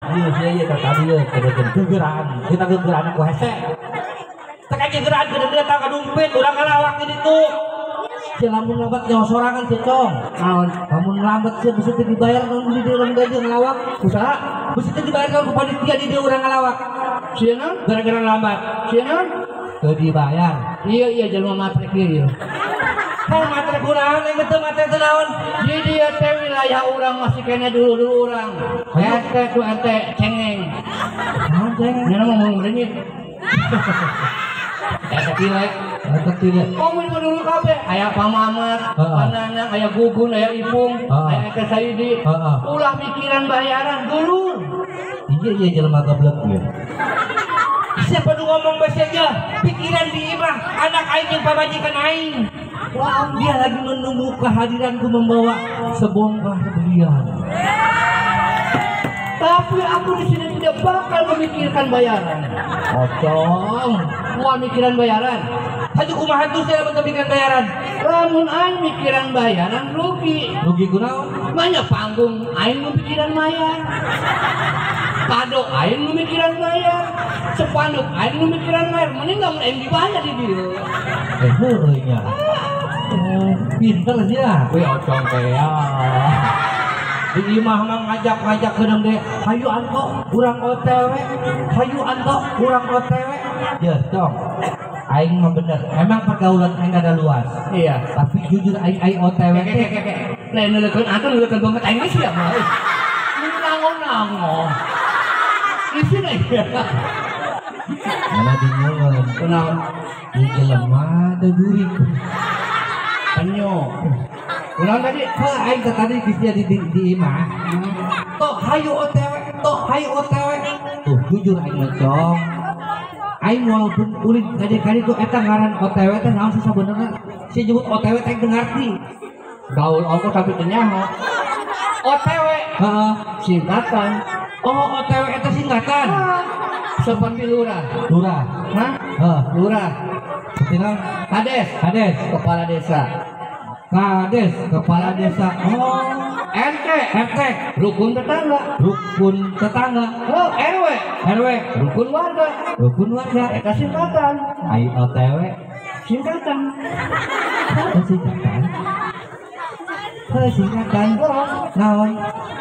Iya sia ieu tadi ieu gegeraan. Kita gegeraan ku hese. Teh gegeraan gede tah kadumpit urang ngalawak di ditu. Sia lamun lambat nyawa sorangan sia cong. Naon? Lamun lambat sia bisi teu dibayar naon di dieu urang gaji ngalawak. Usaha bisi teu dibayar naon ku panitia di dieu urang ngalawak. Sia naon? Gara-gara lambat. Sia naon? Teu dibayar. Iya iya jelema matre kieu ieu. Kau matre kunaon aing teu matre teu naon? Di dieu teh wilayah urang masih kene dulu-dulu urang. Ente tuh ente cengeng. Naon cengeng? Nya ngomong berenyit. Ente pilek. Ente pilek. Ngomong dulu kabeh. Aya Pak Mamat, Pak Nanang, aya Gugun, aya Ipung, aya Eke Saidi. Ulah mikiran bayaran dulu. Iya iya jelema goblok ieu. Siapa nu ngomong bahasa aja? Pikiran di imah anak aing jeung pamajikan aing. Wah, dia lagi menunggu kehadiranku membawa sebongkah berlian. Tapi aku di sini tidak bakal memikirkan bayaran. Ocong, mau mikiran bayaran. Haji kumaha tuh saya memikirkan bayaran. Lamun aing mikiran bayaran rugi. Rugi kunaon? Banyak panggung aing mikiran bayar. Kado aing mikiran bayar. Sepanduk aing mikiran bayar. Mending lamun aing dibayar di dieu. Heueuh nya. Pinter sia. Wih ocong teh ya. Di imah mah ngajak-ngajak kedeung deh. Hayu anto urang OTW. Hayu anto urang OTW. Ya, dong. Aing mah bener. Emang pergaulan aing ada luas. Iya. Tapi jujur aing aing OTW teh. Lain neulekeun anto neulekeun banget aing mah sia mah. Nango-nango. Isin aing. Mana bingung. Kunaon? Di jelema teh jurik. Penyo. Kunaon tadi? Heuh aing teh tadi geus di imah. Tok hayu OTW, tok hayu OTW. Tuh jujur aing mah cong. Aing walaupun ulin kadi-kadi tuh eta ngaran OTW teh naon sih sabenerna? Si nyebut OTW teh teu ngarti. Gaul ongko tapi teu nyaho. OTW. Heeh, singkatan. Oh, OTW eta singkatan. Seperti lurah. Lurah. Hah? Heeh, lurah. Seperti naon? Kades. Kades, kepala desa. Kades, kepala desa. Oh, RT, RT, rukun tetangga, rukun tetangga. Oh, RW, RW, rukun warga, rukun warga. Eta singkatan. Ai OTW, singkatan. Oh, singkatan. Oh, singkatan. Naon?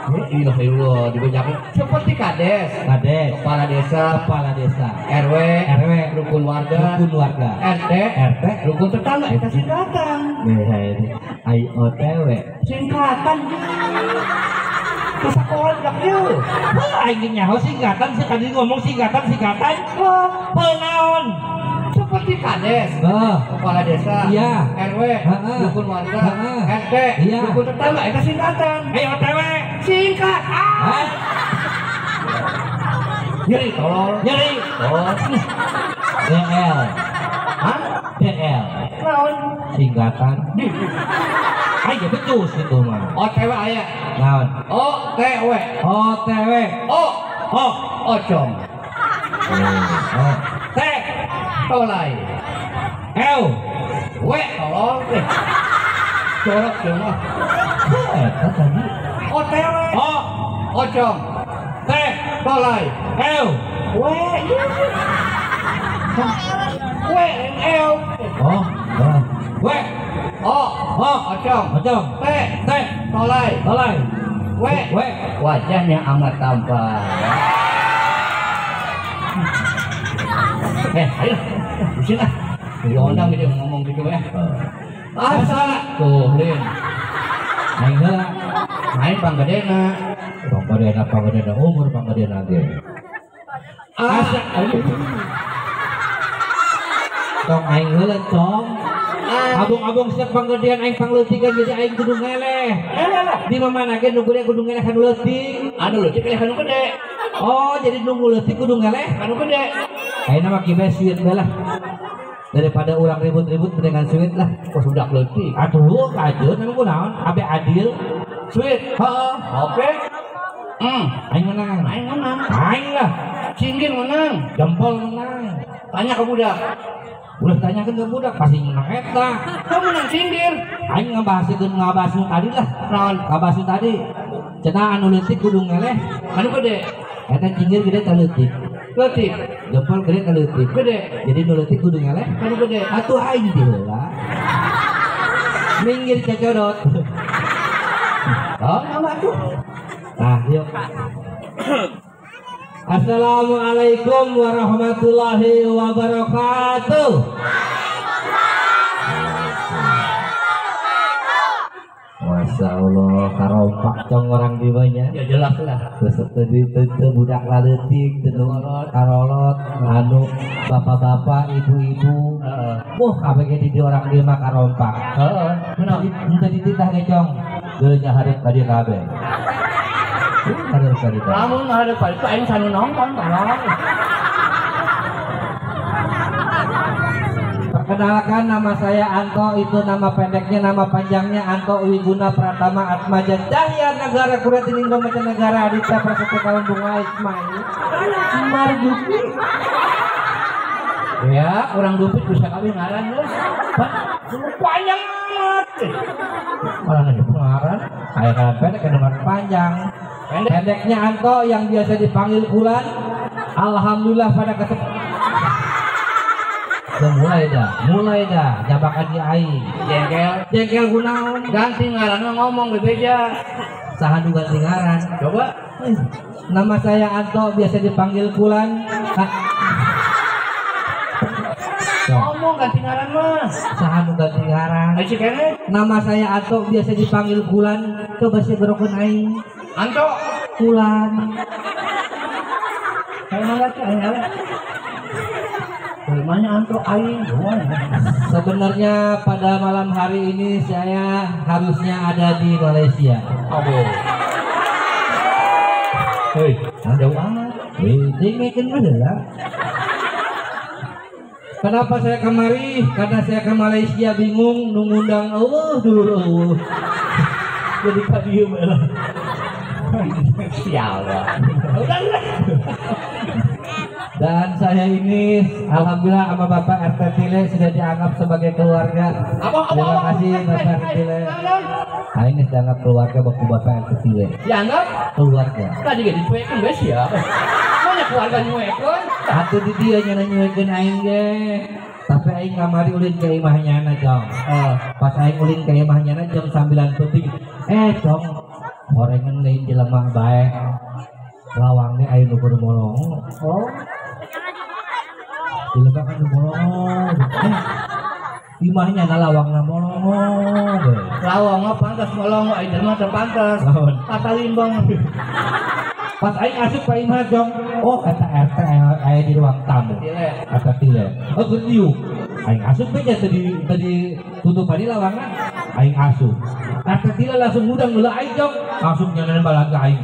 Ya ilah dibejakeun. Seperti kades, kades, kepala desa, kepala desa, RW, RW, rukun warga, rukun warga, RT, RT, rukun tetangga. Eta singkatan. Ai OTW, singkatan. Sekolah budak ieu. Heuh aing nyaho singkatan sih tadi ngomong singkatan singkatan. Heuh naon? Seperti kades, kepala desa, iya, RW, rukun warga, RT, iya, rukun tetangga. Eta singkatan. Ayo OTW, singkatan. Nyeri tolol, nyeri. Tolol. DL. Hah? DL. Naon? Singkatan. Ayo becus itu mah. OTW aya. Naon? OTW. OTW. O. O. Ocong. O. T. Tolai. L. W. Tolol. Jorok cuma. Eta tadi. OTW. O. Ocong. T. Tolai. L. W. W. L. Oh. W. O. O. Ocong. Ocong. T. T. Tolai. Tolai. W. W. Wajahnya amat tampan. Ayo. Pusing ah. Diundang gitu ngomong gitu ya. Asa tuh, Lin. Aing heula. Main panggedena. Panggedena, panggedena umur panggedena ge. Asa. Tong aing heula, Cong. Abong-abong siap panggedean aing pangleutikan jadi aing kudu ngeleh. Di mana ge nu gede kudu ngeleh kanu leutik. Anu leutik eleh kanu gede. Oh, jadi nunggu leutik kudu ngeleh kanu gede. Ayeuna mah kieu sweet bae lah. Daripada urang ribut-ribut mendingan sweet lah. Oh, sudah leutik. Atuh, kajeun emang kunaon? Abe adil. Sweet. Heeh. Oke. Aing menang. Aing menang. Aing lah. Cinggir menang. Jempol menang. Tanya ke budak. Ulah tanyakeun ke budak pasti menang eta. Kamu menang sindir. Aing ngabahaskeun ngabahas nu tadi lah. Naon? Ngabahas nu tadi. Cenah anu leutik kudu ngeleh Anu gede. Eta cinggir gede ta leutik? Leutik. Jempol gede ta leutik? Gede. Jadi nu leutik kudu ngeleh? Kudu gede. Atuh aing di heula. Minggir cecodot. Oh, nama tuh. Nah, yuk. Assalamualaikum warahmatullahi wabarakatuh. Masya Allah, karompak cong orang di mana? Ya jelas lah. Terus teu budak laleutik, teu karolot, anu bapak-bapak, ibu-ibu. Wah, kabeh ge di orang di mah karompak. Heeh. Henteu dititah ge cong. Deui nya hareup ka dieu kabeh. Hareup ka dieu. Lamun hareup ka dieu aing sanu nongton tolong. Perkenalkan, nama saya Anto, itu nama pendeknya, nama panjangnya Anto Wiguna Pratama Atmaja Cahya Negara Kuratining Mancanegara Aditya Prasetyo Kawan Bunga Ismail Marzuki. Ya, kurang dumpit bisa kawin ngaran geus. Panjang amat. Malah nanya pengaran, aya ngaran pendek aya ngaran panjang. Pendeknya Anto yang biasa dipanggil Kulan. Alhamdulillah pada kesempatan mulai dah, jabakan di aing. Jengkel gunaon? Ganti ngaranna ngomong bebeja. Saha nu ganti ngaran? Coba. Nama saya Anto, biasa dipanggil Kulan. Ngomong ganti ngaran mah. Saha nu ganti ngaran? Ai kene. Nama saya Anto, biasa dipanggil Kulan. Coba sih gerokeun aing. Anto Kulan. Kayak mangga teh aing. Rumahnya Anto aing. Sebenarnya pada malam hari ini saya harusnya ada di Malaysia. Abo. Hei, jauh amat. Hei, lah. Kenapa saya kemari? Karena saya ke Malaysia bingung nungundang eueuh dulur eueuh. Jadi ka dieu bae lah. Sial lah. Udah. Dan saya ini alhamdulillah sama Bapak RT Tile sudah dianggap sebagai keluarga. Terima kasih Bapak RT Tile. Nah, ini dianggap keluarga waktu Bapak RT Tile. Dianggap keluarga. Tadi ge dicuekeun geus ya. Mana keluarga nyuekeun? Atuh di dieu nya nyuekeun aing ge. Tapi aing kamari ulin ka imah nyana, Cong. Pas aing ulin ka imah nyana jam 9 peuting. Cong, horengan lain jelema bae. Lawangnya aing nu kudu molong. Oh. Jelema kan nu molong. Imahnya na lawangna molong. Lawang mah pantas molong, aing jelema teu pantas. Kata limbang. Pas aing asup ka imah, Jong. Oh, kata RT aya di ruang tamu. Kata Tile. Oh, keur diuk. Aing asup we nya teu ditutupan di lawangna. Aing asup. RT Tile langsung ngudang heula aing, Jong. Langsung nyanan balaga aing.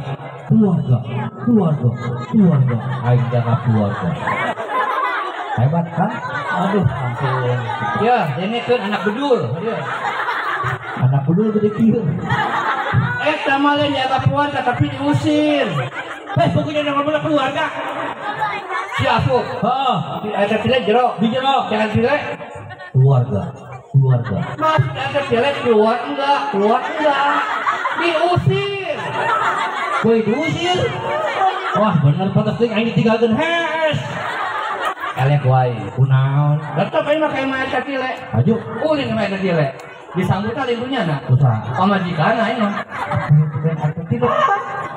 Keluarga, keluarga, keluarga. Aing jaga keluarga. Hebat kan? Aduh, ampun. Ya, ini kan anak bedul. Ya. Anak bedul gede kieu. Sama lain jaga keluarga tapi diusir. Pokoknya yang ngomong keluarga. Si asup. Heeh. Di RT Tile jero. Di jero. Jangan Tile. Keluarga, keluarga. Mas, RT Tile keluar enggak? Keluar enggak? Diusir. Woi, diusir. Wah, bener pantas teuing aing ditinggalkeun hees. Elek wae. Kunaon? Tetep aing mah ka imah RT Tile. Aju. Ulin imah RT Tile. Disambut limpunya na. Usaha. Pamajikan aing mah.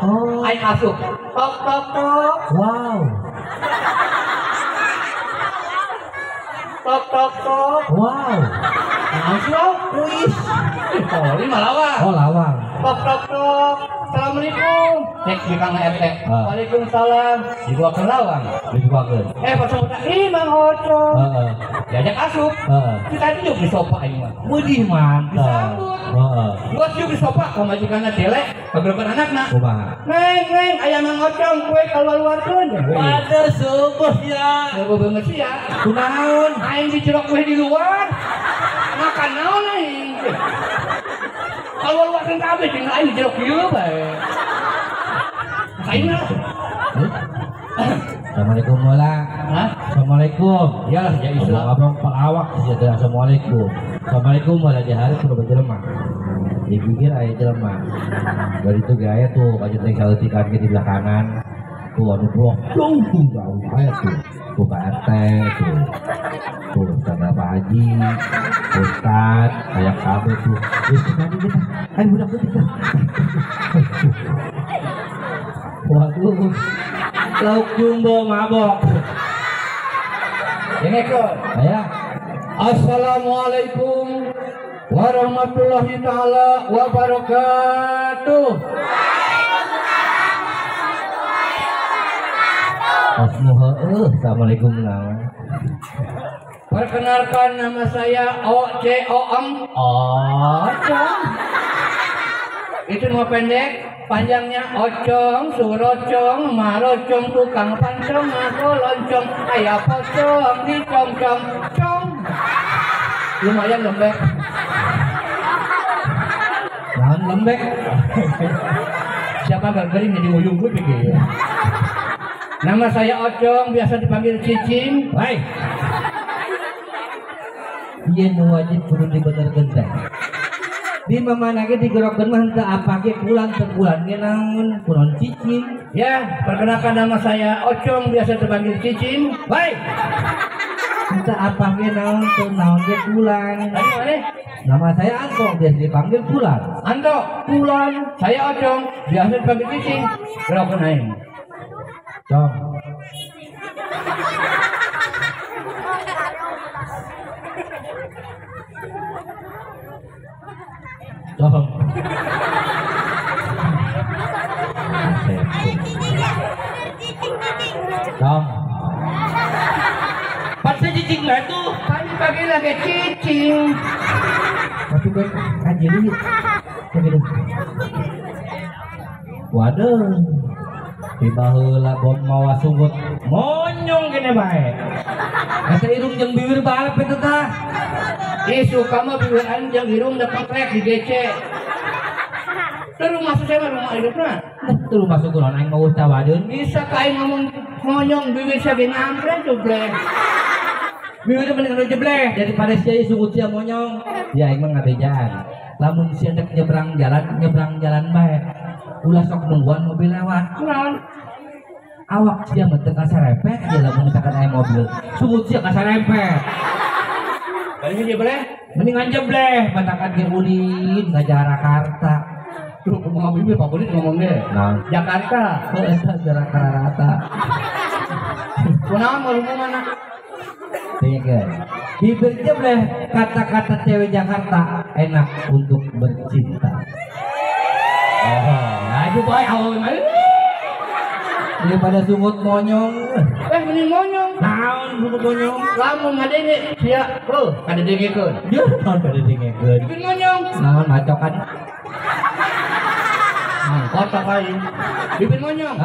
Oh. Aing asup. Tok tok tok. Wow. Tok tok tok. Wow. Langsung kuis. Oh, lima lawang. Oh, lawang. Tok tok tok. Assalamualaikum. Cek di Kang RT. Waalaikumsalam. Dibuakeun lawang. Dibuakeun. Pas udah ih Mang Oco. Heeh. Diajak asup. Heeh. Kita diuk di sofa aing mah. Widih mantap. Disambut. Heeh. Gua diuk di sofa pamajikanna tele, pagerokan anakna. Kumaha? Neng, neng, aya Mang Ocong kue kaluar-luarkeun. Waduh, subuh ya. Subuh banget sih ya. Kunaon? Aing dijerok kue di luar. Makan naon aing? Kaluar-luarkeun kabeh jeung aing dijerok kieu bae. Aing lah. Assalamualaikum wala. Hah? Assalamualaikum. Ya, ya Islam. Abang pelawak sih ya. Assalamualaikum. Assalamualaikum wala jahari kudu jelema. Digigir aya jelema. Dari itu gaya tuh kajeut teh saleutik di belakangan. Tuh anu blok jauh jauh aya tuh. Tuh Pak RT tuh. Tuh sama Pak Haji, Ustad, aya kabeh tuh. Geus tadi kita. Ayo budak kita. Waduh. Lauk jumbo mabok. Dengekeun. Aya. Assalamualaikum warahmatullahi taala wabarakatuh. Assalamualaikum naon. Perkenalkan nama saya O C O M. Ocong. Itu nama pendek, panjangnya Ocong, Surocong, Marocong, tukang pancong, loncong, ayah pocong, dicong-cong, cong. Lumayan lembek. Naon lembek? Siapa gak kering jadi ujung gue pikir. Nama saya Ocong, biasa dipanggil Cicing. Baik. Ieu nu wajib kudu dibenerkeun teh. Di mamana ge digerokeun mah henteu apa ge kulan teu kulan ge naon, kunaon cicing. Ya, perkenalkan nama saya Ocong, biasa dipanggil Cicing. Baik. Henteu apa ge naon, teu naon ge kulan. Nama saya Anto, biasa dipanggil Kulan. Anto, Kulan. Saya Ocong, biasa dipanggil Cicing. Gerokeun aing. Cong. Cong. Cong. Pasti cicing lah tuh. Pagi-pagi lagi cicing. Tapi gue kaji dulu. Waduh. Tiba heula bom mawa sungut monyong gini bae. Asa irung jeung bibir balep eta tah. Ih suka mah bibir aing jeung irung da pekrek di GC. Terus masuk saya mah rumah hidupna. Terus masuk kunaon aing mau tawadeun. Bisa ka aing ngomong monyong bibir sia ge ngampreng jebleh. Bibir mending anu jebleh daripada sia sungut sia monyong. Ya aing mah ngabejaan. Lamun sia dek nyebrang jalan bae. Ulah sok nungguan mobil lewat. Kunaon? Awak sia mah teu kasarepet ya lamun misalkan aya mobil. Sungut sia kasarepet. Balik jebleh? Mendingan jebleh, matakan ge ulin ka Jakarta. Duh, kumaha bibir Pak Kulit ngomong ge. Nah, Jakarta. Oh, eta Jakarta. Kunaon mau mana? Dengekeun. Bibir jebleh kata-kata cewek Jakarta enak untuk bercinta. Oh, laju bae awewe mah. Daripada sungut monyong. Mending monyong. Naon sungut monyong? Lamun ngadenge sia, heuh, kadedengekeun. Dia naon kadedengekeun? Bibir monyong. Naon macokan? Kotak aing. Bibir monyong.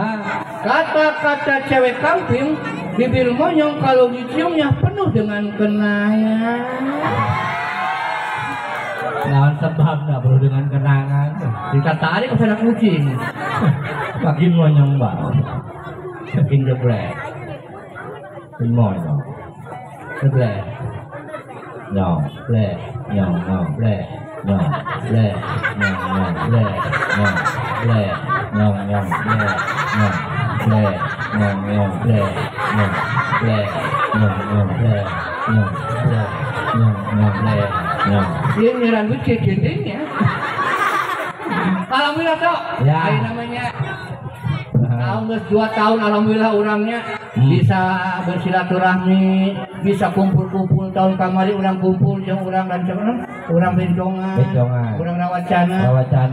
Kata-kata cewek kampung, bibir monyong kalau diciumnya penuh dengan kenangan. Naon sebabna penuh dengan kenangan? Ditarik ke sana kucing. Makin monyong bae. Makin jeblek. Makin monyong. Jeblek. Nyong, blek, nyong, nyong, blek, nyong, blek, nyong, nyong, blek, nyong, blek, nyong, nyong, blek, nyong, blek, nyong, nyong, blek, nyong, blek, nyong, nyong, blek, nyong, blek, nyong, nyong, blek, nyong. Dia nyeran gue cecending ya. Alhamdulillah toh. Ya. Ayo namanya. Tahun 2 tahun alhamdulillah orangnya bisa bersilaturahmi, bisa kumpul-kumpul. Tahun kamari orang kumpul jeung urang rancangan, urang bencongan, urang rawacana.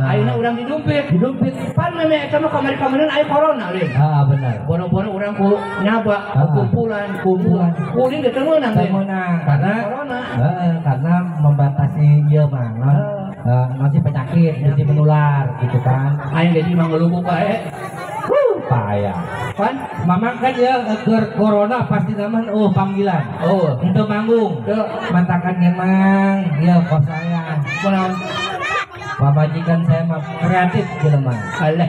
Ayeuna urang didumpit. Didumpit. Pan meme eta mah kamari-kamarian aya corona leuh. Heeh benar. Boro-boro urang ku nyaba kumpulan, kumpulan. Kuring teu meunang. Teu meunang karena corona. Heeh, karena membatasi ieu mah masih penyakit, masih menular gitu kan. Aing jadi mah ngelubuk bae. Payah. Pan, mamang kan ya keur corona pasti naman oh panggilan. Oh, untuk manggung. Mantakan memang ya kos saya. Kunaon? Pamajikan saya mah kreatif jelema. Alah.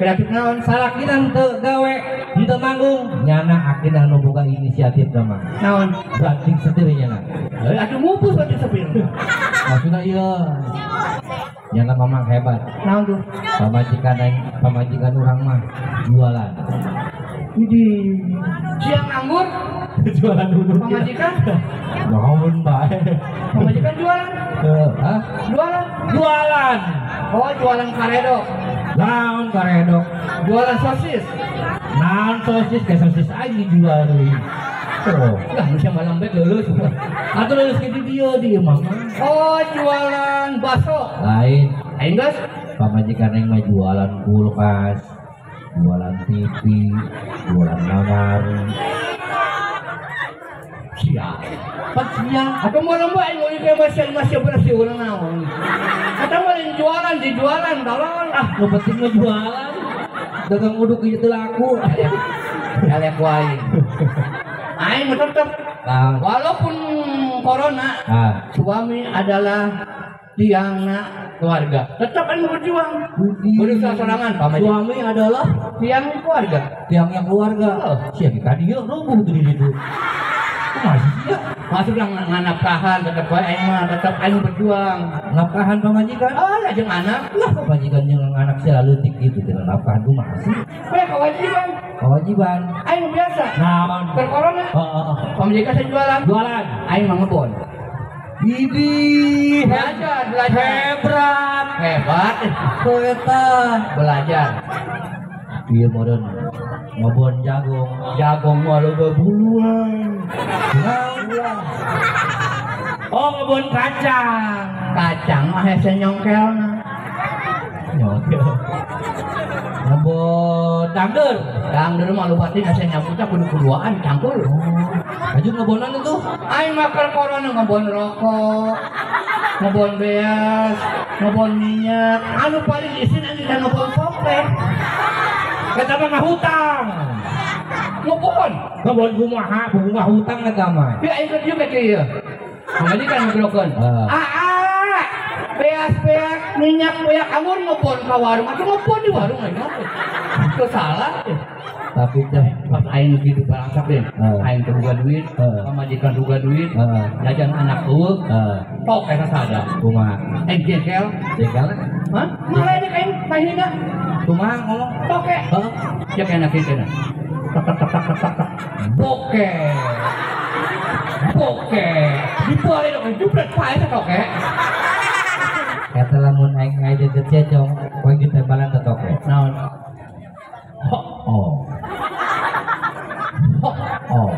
Kreatif naon? Salakina teu gawe, henteu manggung. Nyana akhirna nu boga inisiatif mah. Naon? Banting setir nyana. Atuh mupus banting setir. Maksudna ieu. Nyana mamang hebat. Naon tuh? Pamajikan urang mah jualan. Widih. Siang nganggur jualan dulu. Pamajikan? Naon bae. Pamajikan jualan? Hah? Jualan? Jualan. Oh, jualan karedok. Naon karedok? Jualan sosis. Naon sosis? Kayak sosis aja dijual deui. Oh, lah nu malam bae lulus. Atuh lulus ke dieu di imah mah. Oh, jualan bakso. Lain. Aing geus pamajikan aing mah jualan kulkas, jualan TV, jualan lamari. Sia. Pan sia. Atuh malam bae aing ngeuy masih bersih urang naon. Eta mah lain jualan di jualan tolong. Ah, nu penting mah jualan. Dagang uduk ieu teu laku. Elek wae. Aing mah tetep walaupun corona, suami adalah tiangna keluarga. Tetap aing berjuang. Berusaha sorangan pamajikan. Suami adalah tiang keluarga. Tiangnya keluarga. Sia ka dieu rubuh tuh di ditu. Masih sia. Masuk lang nganafkahan tetep wae aing mah tetep aing berjuang. Nafkahan pamajikan? Oh, lah jeung anak. Lah pamajikan jeung anak sia leutik gitu dengan nafkahan kumaha sih? We kewajiban. Kewajiban. Aing biasa. Naon? Keur corona. Heeh. Pamajikan saya jualan. Jualan. Aing mah ngebon. Widih, belajar. Hebat. Hebat. Eta belajar. Ieu modern ngebon jagung. Jagung mah loba buluan. Oh, ngebon kacang. Kacang mah hese nyongkelna. Nyongkel. Ngebon dangdeur. Dangdeur mah loba teh hese nyambutna kudu kuduaan cangkul. Lanjut ngebonan itu? Aing mah keur corona ngebon rokok, ngebon beas, ngebon minyak. Anu paling isin anjing ngebon topeng. Eta mah ngahutang. Ngebon. Ngebon kumaha? Kumaha hutang eta mah. Ya aing keur juga kieu. Pamajikan ngobrolkeun. Ah, beas-beas, minyak beak anggur ngebon ka warung. Atuh ngebon di warung aing mah. Teu salah. Tapi teh pas aing hidup balangsak deh. Aing teu boga duit, pamajikan boga duit, jajan anak eueuh. Tok eta sada. Kumaha? Aing jengkel. Jengkel? Hah? Malah dek aing pahina. Kumaha ngomong? Toke. Heeh. Cek enak kitu na. Tok tok tok tok tok tok. Boke. Boke. Dibalik dong jupret pae toke. Eta lamun aing ngajeget cecong, poe ditembalan teh toke. Naon? Oh. Oh.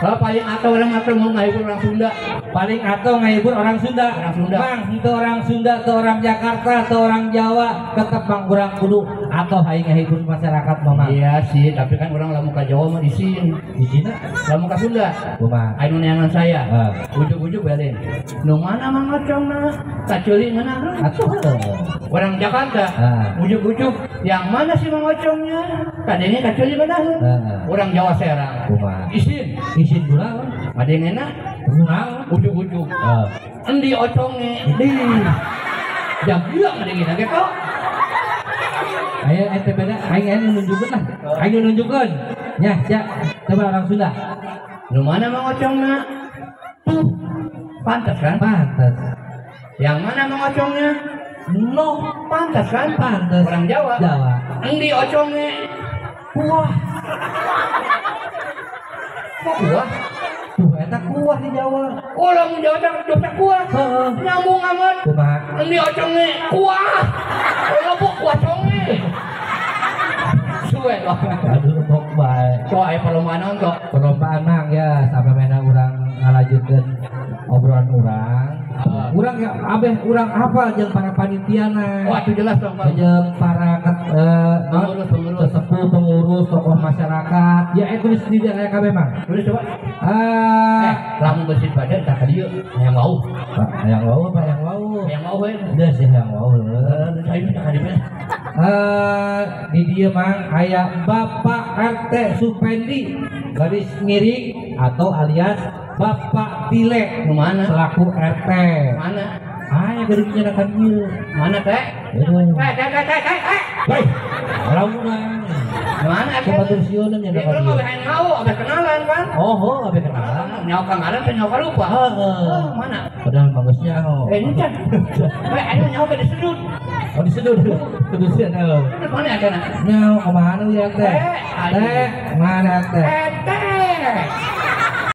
Kalau paling atau orang atau mau ngahibur orang Sunda. Paling atau ngahibur orang Sunda. Orang Sunda. Bang, itu orang Sunda atau orang Jakarta atau orang Jawa tetap bang kurang kudu atau hai ngahibur masyarakat mama. Iya sih, tapi kan orang lamun ka Jawa mah isin. Isinna lamun ka Sunda. Kumaha? Anu neangan saya. Ujug-ujug balen. Nu mana mang ngocongna? Kaceuli ngeunah. Atuh. Orang Jakarta. Ujug-ujug yang mana sih mang ngocongnya? Kadenge kaceuli ngeunah. Orang Jawa Serang. Kumaha? Isin. Isin kunaon? Kadengena kunaon? Ujug-ujug. Endi oconge? Endi. Jam ieu kadengena ge kok. Ayo ente beda, aing aing nunjukkeun lah. Aing nunjukkeun. Nya, sia. Coba orang Sunda. Nu mana mang ocongna? Tuh. Pantas kan? Pantas. Yang mana mang ocongnya? No, pantas kan? Pantas. Orang Jawa. Jawa. Endi oconge? Kuah. Kok kuah? Tuh, eta kuah di Jawa. Oh, lamun Jawa teh dopek kuah. Heeh. Nyambung amat. Kumaha? Endi oconge? Kuah. Lebok kuah conge. Suwe lah. Aduh, lebok bae. Sok aya perlombaan naon sok? Perlombaan mang ya sampai mena urang ngalanjutkeun obrolan urang. Urang ya abeh urang hafal jeung para panitiana. Wah, itu jelas dong, Pak. Jeung para pengurus, sesepuh, pengurus, tokoh masyarakat. Ya tulis di dieu aya kabeh mang. Tulis coba. Lamun bersih badan tah ka dieu hayang wau. Hayang wau apa hayang wau? Hayang wau we. Geus sih hayang wau. Ayo tah ka dieu. Di dieu mang aya Bapak RT Supendi garis miring atau alias Bapak Tile mana? Selaku RT. Mana? Aya garis nyanakan ieu. Mana teh? Teh teh teh teh teh. Hei, lamunan. Mana Ke batur sieun nya Ieu mah hayang nyaho, abeh kenalan kan. Oh, abeh kenalan. Nyaho ka ngaran teh nyaho ka rupa. Heeh. Mana? Padahal bagusnya nyaho. Eh, encan. Eh, ayo nyaho ke disedut. Oh, disedut. Kudu sieun heuh. Sedut mana akana? Nyaho kemana ya teh? Teh, mana teh? Teh.